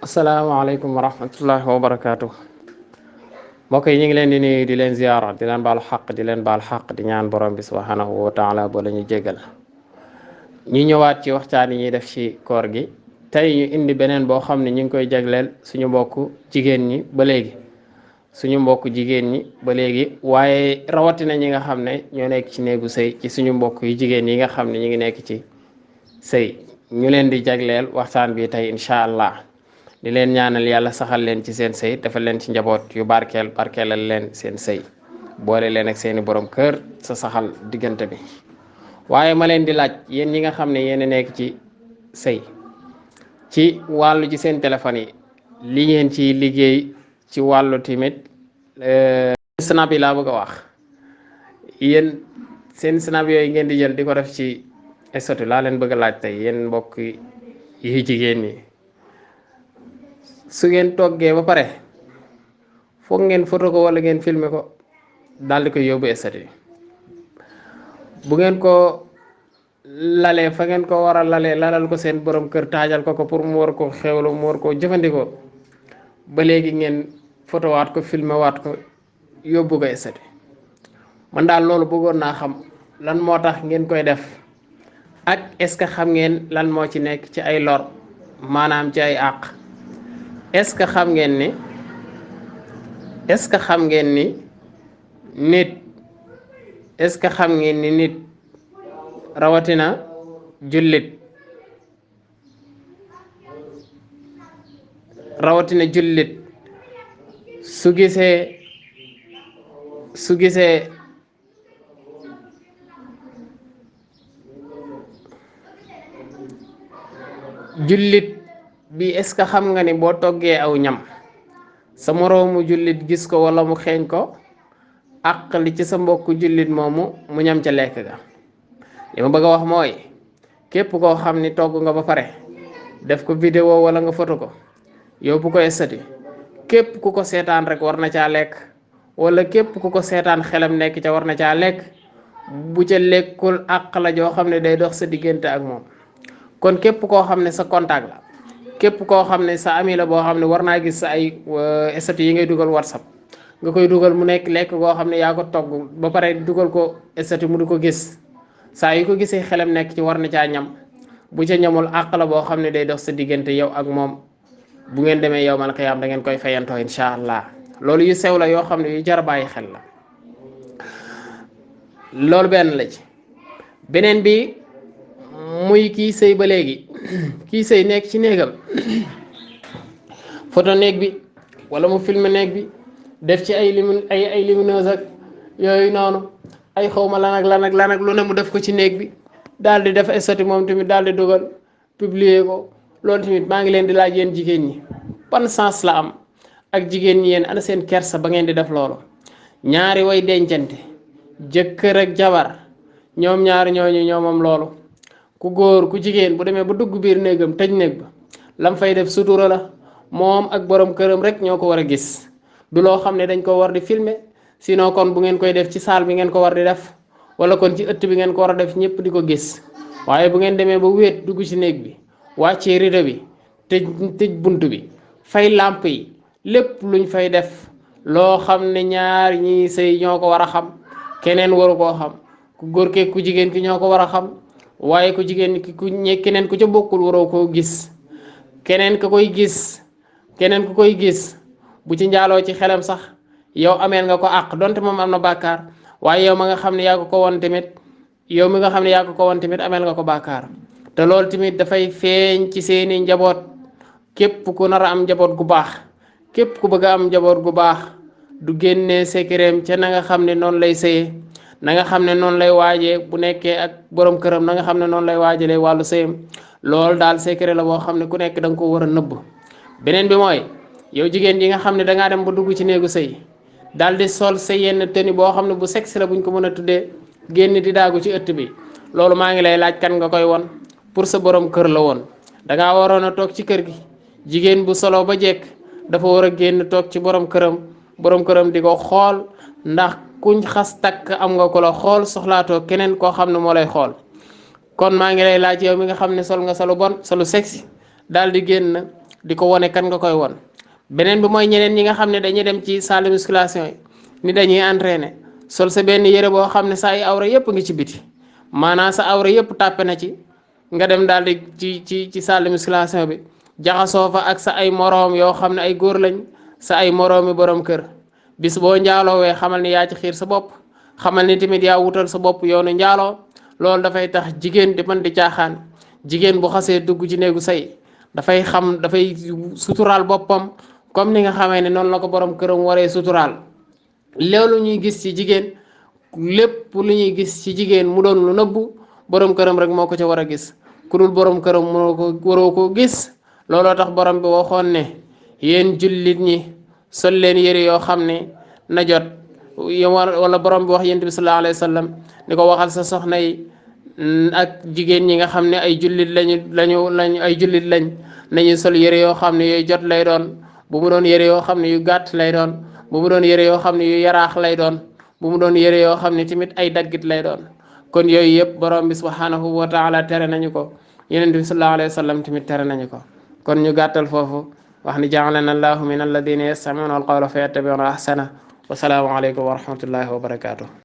asalaamaaleykum wa rahmatullahi wa barakaatu. mbokk yi ñu ngi leen di nuyu di leen ziyaara di leen baal xaq di leen baal xaq di ñaan borom bi subhanahu wa taala ba la ñu jégal ñu ñëwaat ci waxtaan yi ñuy def ci koor gi. tey ñu indi beneen boo xam ne ñu ngi koy jagleel suñu mbokk jigéen ñi ba léegi waaye rawatina ñi nga xam ne ñoo nekk ci néegu sëy ci suñu mbokk yu jigéen yi nga xam ne ñu ngi nekk ci sëy ñu leen di jagleel waxtaan bi tey incha allah. di leen ñaanal yàlla saxal leen ci seen sëy defal leen ci njaboot yu barkeelal leen seen sëy boole leen ak seeni borom kër sa saxal diggante bi. waaye ma leen di laaj yéen ñi nga xam ne yéen a nekk ci sëy ci wàllu ci seen téléphone yi li ngeen ci liggéey ci wàllu timit snap yi laa bëgg a wax yéen seen snap yooyu ngeen di jël di ko def ci statut laa leen bëgg a laaj tey yéen mbokk yi jigéen ñi. su ngeen toggee ba pare foog ngeen photo ko wala ngeen filmer ko daal di koy yóbbu statut bu ngeen ko lalee fa ngeen ko war a lalee lalal ko seen borom kër taajal ko pour mu war ko xewlu mu war koo jëfandikoo ba léegi ngeen photo waat ko filmer waat ko yóbbu ko statut man daal loolu bëggoon naa xam lan moo tax ngeen koy def ak est-ce que xam ngeen lan moo ci nekk ci ay lor maanaam ci ay àq. est-ce que xam ngeen ni nit est-ce que xam ngeen ni nit rawatina jullit su gisee jullit bi est-ce que xam nga ni boo toggee aw ñam sa moroomu jullit gis ko wala mu xeeñ ko àq li ci sa mbokku jullit moomu mu ñam ca lekk ga. li ma bëgg a wax mooy képp koo xam ni togg nga ba pare def ko vidéo wala nga photo ko yóbbu ko statut képp ku ko seetaan rek war na caa lekk wala képp ku ko seetaan xelam nekk ca war na caa lekk bu ca lekkul àq la joo xam ne day dox sa diggante ak moom. kon képp koo xam ne sa contact la képp koo xam ne sa ami la boo xam ne war naa gis sa ay statut yi ngay dugal WhatsApp nga koy dugal mu nekk lekk goo xam ne yaa ko togg ba pare dugal ko statut mu di ko gis saa yu ko gisee xelam nekk ci war na caa ñam bu ca ñamul àq la boo xam ne day dox sa diggante yow ak moom bu ngeen demee yow mal xiyaam da ngeen koy fayantoo incha allah. loolu yu sew la yoo xam ne yu jar a bàyyi xel la loolu benn la ci. beneen bi muy kii sëy ba léegi kii sëy nekk ci néegam photo néeg bi wala mu filmer néeg bi def ci ay lumineuse ak yooyu noonu ay xawma lan ak lu ne mu def ko ci néeg bi daal di def statut moom tamit daal di dugal publier ko. loolu tamit maa ngi leen di laaj yéen jigéen ñi ban sens la am ak jigéen ñi yéen ana seen kersa ba ngeen di def loolu. ñaari way dencante jëkkër ak jabar ñoom ñaari ñooñu ñoomam loolu ku góor ku jigéen bu demee ba dugg biir néegam tëj néeg ba lam fay def sutura la moom ak borom këram rek ñoo ko war a gis du loo xam ne dañ ko war di filmer sinon kon bu ngeen koy def ci salle bi ngeen ko war di def wala kon ci ëtt bi ngeen ko war a def ñëpp di ko gis waaye bu ngeen demee ba wéet dugg ci néeg bi wàccee rideau bi tëj bunt bi fay làmp yi lépp luñ fay def loo xam ne ñaar ñi sëy ñoo ko war a xam keneen waru koo xam ku góor ke ku jigéen ki ñoo ko war a xam waaye ku jigéen ki keneen ku ca bokkul waroo koo gis keneen ku koy gis bu ci njaaloo ci xelam sax yow ameel nga ko àq donte moom am na bàkkaar waaye yow mi nga xam ne yaa ko won tamit ameel nga ko bàkkaar te loolu tamit dafay feeñ ci seeni njaboot. képp ku nar a am njaboot gu baax képp ku bëgg a am njaboot gu baax du génnee secret ca na nga xam ne noonu lay sëyee na nga xam ne noonu lay waajee bu nekkee ak borom këram na nga xam ne noonu lay waajalee wàllu sëyam loolu daal secret la boo xam ne ku nekk da nga ko war a nëbb. beneen bi mooy yow jigéen ji nga xam ne dangaa dem ba dugg ci néegu sëy daal di sol sa yenn tenue boo xam ne bu sexe la buñ ko mën a tuddee génn di daagu ci ëtt bi loolu maa ngi lay laaj kan nga koy won pour sa borom kër la woon dangaa waroon a toog ci kër gi. jigéen bu solo ba jekk dafa war a génn toog ci borom këram di ko xool ndax kuñ xas takk am nga ko la xool soxlaatoo keneen koo xam ne moo lay xool. kon maa ngi lay laaj yow mi nga xam ne sol nga solu bon solu sexy daal di génn di ko wone kan nga koy won beneen bi mooy ñeneen ñi nga xam ne dañuy dem ci salle de musculation yi ni dañuy entraîner sol sa benn yére boo xam ne sa ay awra yëpp ngi ci biti maanaam sa awra yëpp tàppe na ci nga dem daal di ci salle de musculation bi jaxasoo fa ak sa ay moroom yoo xam ne ay góor lañ sa ay moroomi borom kër bis boo njaaloowee xamal ni yaa ci xiir sa bopp xamal ni tamit yaa wutal sa bopp yoonu njaaloo loolu dafay tax jigéen di mën di caaxaan jigéen bu xasee dugg ci néegu say dafay suturaal boppam comme ni nga xamee ne noonu la ko borom këram waree suturaal loolu ñuy gis ci jigéen lépp lu ñuy gis ci jigéen mu doon lu nëbbu borom këram rek moo ko ca war a gis ku dul borom këram waroo ko gis looloo tax borom bi waxoon ne yéen jullit ñi sol leen yére yoo xam ne na jot wala borom bi wax yonent bi sallallahu alayhi wa sallam ni ko waxal sa soxna yi ak jigéen ñi nga xam ne ay jullit lañ nañu sol yére yoo xam ne yooyu jot lay doon bu mu doon yére yoo xam ne yu gàtt lay doon bu mu doon yére yoo xam ne yu yaraax lay doon bu mu doon yére yoo xam ne tamit ay daggit lay doon kon yooyu yëpp borom bi subhanahu wa taala tere nañu ko yonent bi sallallahu alayhi wa sallam tamit tere nañu ko kon ñu gàttal foofu wax ni ja'alana allahu min alladina yastami'una alqawla fa yattabi'una ahsana wa salaamu aleykum wa rahmatullahi wa barakatuh